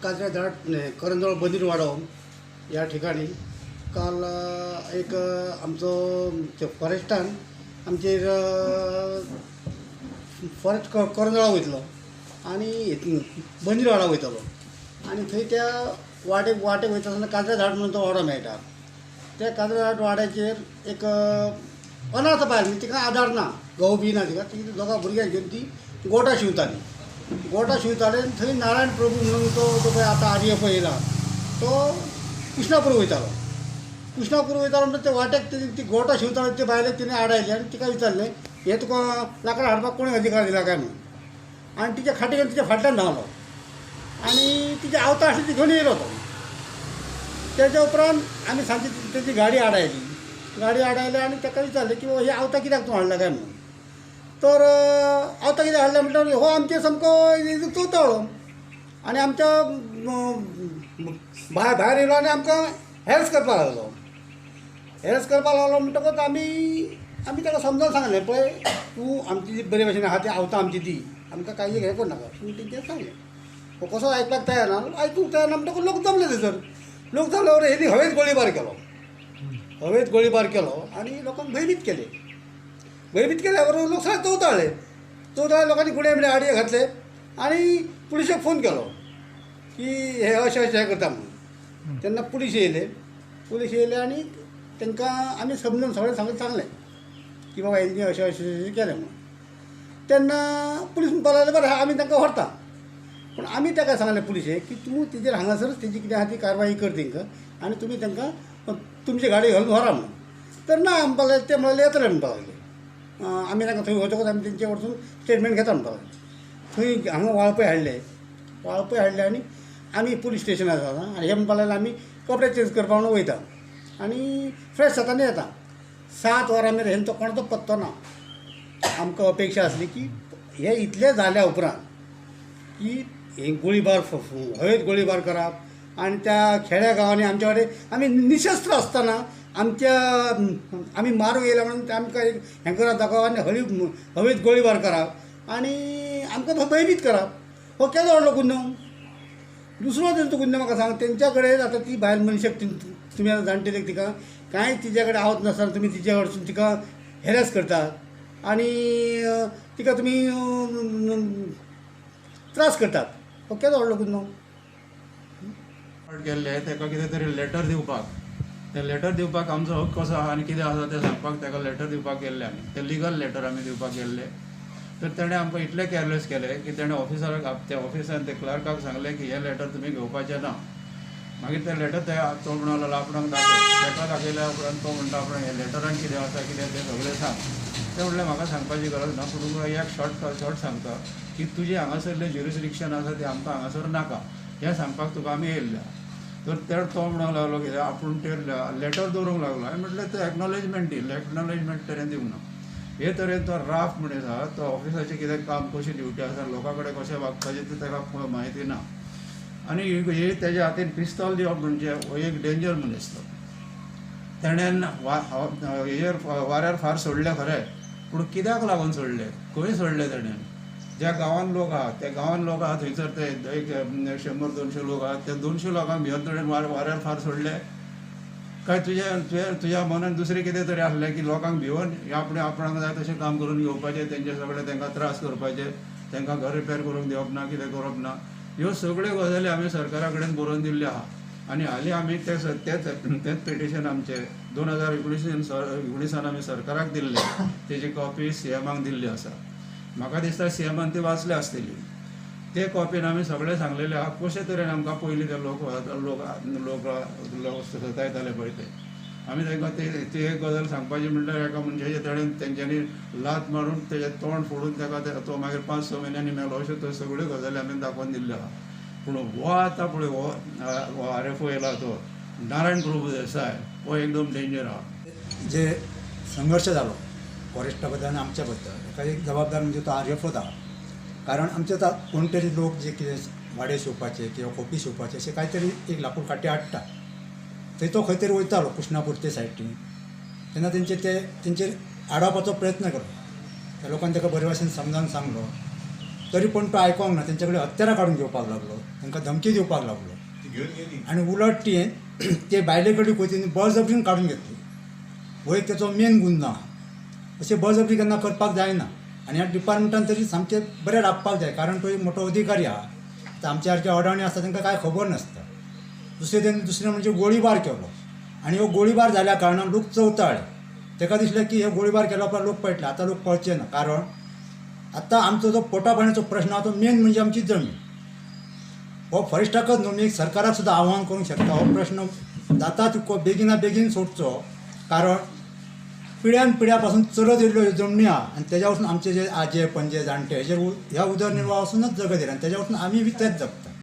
काजऱ्या झाड करंजोळ बंदीरवाडो या ठिकाणी काल एक आमचो फॉरेस्टान आमचेर फॉरेस्ट करंजोळा वयतलो आनी बंदीरवाडा वयतलो आनी थंय त्या वाटेक वाटेक वयता आसतना काजऱ्या झाड म्हणून तो वाडो मेळटा. त्या काजऱ्या झाड वाड्याचेर एक अनाथ बायल, म्हणजे तिका आदार ना, घोव बी ना तिका, ती दोगां भुरग्यांक घेवन ती गोठां शिंवताली. गोठां शिंवताले आनी थंय नारायण प्रभू म्हणून तो पळय आतां आर एफ ओ येयला तो कृष्णापूर वयतालो. कृष्णापूर वयतालो म्हणटा ते वाटेक ती गोठां शिंवताली ते बायलेक तिणें आडायली आनी तिका विचारलें, हें तुका लांकडां हाडपाक कोणें अधिकार दिला काय म्हणून. आनी तिच्या खाटी घेवन तिच्या फाटल्यान धांवलो आनी तिची आवतां आसली ती घेवन येयलो तो. तेच्या उपरांत आमी सांजची तेजी गाडी आडायली. गाडी आडायली आनी ताका विचारलें की हे आवतां कित्याक तूं हाडला काय म्हणून. तर आवतां कित्याक हाडल्या म्हणल्यार हो आमचेर सामको चवताळ्ळो आनी आमच्या भायर भायर येयलो आनी आमकां हॅरस करपाक लागलो. हॅरस करपाक लागलो म्हणटकच आमी ताका समजावन सांगलें, पळय तूं आमची जी बरे भशेन आहा ती आवतां आमची दी, आमकां कांय एक हें करनाका पूण तेंच्यानी सांगलें. हो कसो आयकपाक तयार ना, आयकूंक तयार ना म्हणटकच लोक जमले थंयसर. लोक जमले बरोबर हेणी हवेत गोळीबार केलो. हवेत गोळीबार केलो आनी लोकांक भंयभीत केले. भंयभीत केल्या बरोबर लोक सगळे चवताळ्ळे. चवताळ्ळे लोकांनी गुणे बिणे आडये घातले आनी पुलिशेक फोन केलो की हे अशें अशें हें करता म्हणून. तेन्ना पुलीस येयले. पुलीस येयले आनी तांकां आमी समजून सगळें सांगलें की बाबा हेंचे अशें अशें अशें केलें म्हणून. तेन्ना पुलीस म्हणपाक लागले बरें आमी तांकां व्हरता. पूण आमी ताका सांगलें पुलिशेक की तूं तेजेर हांगासरच तेजी कितें आहा ती कारवाई कर तांकां आनी तुमी तांकां तुमची गाडी घालून व्हरा म्हणून. तर ना म्हणपाक लागले, ते म्हणले येतले म्हणपाक लागले, आमी तांकां थंय वतकच आमी तेंचे वचून स्टेटमेंट घेता म्हणपाक लागले. थंय हांगा वाळपय हाडले. वाळपय हाडले आनी आमी पुलीस स्टेशनार आसा आनी हे म्हणपाक लागले आमी कपडे चेंज करपाक म्हणून वयता आनी फ्रेश जाता आनी येता. 7 वरां मेरेन हेंचो कोणाचो पत्तो ना. आमकां अपेक्षा आसली की हे इतलें जाल्या उपरांत की हे गोळीबार हवेत गोळीबार करप आनी त्या खेड्या गांवांनी आमच्या कडेन आमी निशस्त्र आसतना आमच्या आमी मारूंक येयला म्हणून आमकां एक हें करप दाखोवप आनी हवेत गोळीबार करप आनी आमकां भंयभीत करप. हो केदो व्हडलो गुन्यांव. दुसरो तेंचो गुन्यांव म्हाका सांग, तेंच्या कडेन आतां ती बायल मनशाक तुमी आतां जाणटेलेक तिका कांय तिच्या कडेन आवत नासतना तुमी तिच्या कडसून तिका हॅरेस करतात आनी तिका तुमी त्रास करतात. हो केदो व्हडलो गुन्यांव. गेल्ले ताका कितें तरी लेटर दिवपाक, तें लेटर दिवपाक आमचो हक कसो आहा आनी कितें आसा तें सांगपाक ताका लेटर दिवपाक गेल्ले आमी. तें लिगल लेटर आमी दिवपाक गेल्ले. तर तेणें आमकां इतलें कॅरलेस केलें की तेणें ऑफिसराक, त्या ऑफिसान ते क्लर्काक सांगलें की हें लेटर तुमी घेवपाचें ना. मागीर तें लेटर ते तो म्हणूंक लागलो आपणाक दाखय. ताका दाखयल्या उपरांत तो म्हणटा आपणाक हें लेटरान कितें आसा कितें तें सगळें सांग. तें म्हणलें म्हाका सांगपाची गरज ना, पूण तुका एक शॉर्ट शॉर्ट सांगता की तुजें हांगासरलें ज्युरिसडिक्शन आसा तें आमकां हांगासर नाका, हें सांगपाक तुका आमी येयल्ले. तर ते तो म्हणूंक लागलो कितें आपूण ते लेटर दवरूंक लागलो. हांवें म्हटलें तें एक्नॉलेजमेंट दी. एक्नॉलेजमेंट तरेन दिवंक ना. हे तरेन तो राफ मनीस आहा, तो ऑफिसाचें कितें काम कशी ड्युटी आसा, लोकां कडेन कशें वागपाचें तें ताका म्हायती ना. आनी हे तेज्या हातीन पिस्तोल दिवप म्हणजे हो एक डेंजर मनीस तो. तेणेन हेजेर वाऱ्यार फार सोडले खरें, पूण कित्याक लागून सोडले, खंय सोडले तेणेन? ज्या गांवान लोक आहा त्या गांवान लोक आहा थंयसर ते एक 100-200 लोक आहा, त्या 200 लोकांक भिवन तेणेन वाऱ्यार फार सोडले काय तुज्या तुज्या तुज्या मनान दुसरें कितें तरी आसलें की लोकांक भिवन आपणें आपणाक जाय तशें काम करून घेवपाचें, तेंचे सगळें तांकां त्रास करपाचे, तांकां घर रिपेर करूंक दिवप ना, कितें करप ना. ह्यो सगळ्यो गजाली आमी सरकारा कडेन बरोवन दिल्ल्यो आहा. आनी हालीं आमी तेच तेच पिटिशन आमचें 2019 आमी सरकाराक दिल्लें, तेजी कॉपी सीएमाक दिल्ली आसा. म्हाका दिसता सीएमान ती वाचल्या आसतली. ते कॉपीन आमी सगळें सांगलेलें आहा कशे तरेन आमकां पयलीं ते लोक लोक लोक लोक सतायताले पळय ते. आमी तांकां ती एक गजाल सांगपाची म्हणल्यार एका मनशाचे ताणें तेंच्यांनी लात मारून तेजें तोंड फोडून ताका तो मागीर 5-6 म्हयन्यांनी मेलो. अश्यो त्यो सगळ्यो गजाली आमी दाखोवन दिल्ल्यो आहा. पूण हो आतां पळय हो आर एफ ओ येयला तो नारायण प्रभू देसाय हो एकदम डेंजर आहा. जे संघर्श जालो फॉरेस्टा बद्दल आनी आमच्या बद्दल हेका एक जबाबदार म्हणजे तो आर एफ ओच आहा. कारण आमचे आतां कोण तरी लोक जे कितें वाडे शिंवपाचे किंवा खोपी शिंवपाचे अशें कांय तरी एक लाकूड काटे हाडटा, थंय तो खंय तरी वयतालो कृष्णापूर ते सायडीन, तेन्ना तेंचे ते तेंचेर आडावपाचो प्रयत्न केलो. त्या लोकांनी ताका बरे भाशेन समजावन सांगलो तरी पण तो आयकोंक ना. तेंचे कडेन हत्यारां काडून घेवपाक लागलो, तांकां धमकी दिवपाक लागलो. ती घेवन गेली. आनी उलट ती ते बायले कडेन कोतीन बळजबरीन काडून घेतली. हो एक तेचो मेन गुन्यांव आहा. अशें बळजबरी केन्ना करपाक जायना आनी ह्या डिपार्टमेंटान तरी सामकें बरें राबपाक जाय, कारण तो एक मोठो अधिकारी आहा. आतां आमच्या सारके अडाणी आसता तांकां कांय खबर नासता. दुसरें तेणी दुसरें म्हणजे गोळीबार केलो आनी हो गोळीबार जाल्या कारणान लोक चवताळ्ळे. ताका दिसलें की हे गोळीबार केल्या उपरांत लोक पळटले, आतां लोक पळचे ना, कारण आतां आमचो जो पोटा पाण्याचो प्रश्न आहा तो मेन म्हणजे आमची जमीन. हो फॉरेस्टाकच न्हू, मी सरकाराक सुद्दां आव्हान करूंक शकता हो प्रश्न जाता तितको बेगिना बेगीन सोडचो, कारण पिळ्यान पिळ्या पासून चलत येयल्ल्यो ह्यो जमनी आहा आनी तेज्या वचून आमचे जे आजे पणजे जाणटे हेजेर ह्या उदरनिर्वाह वचूनच जगत येयले आनी तेज्या वचून आमी बी तेच जगता.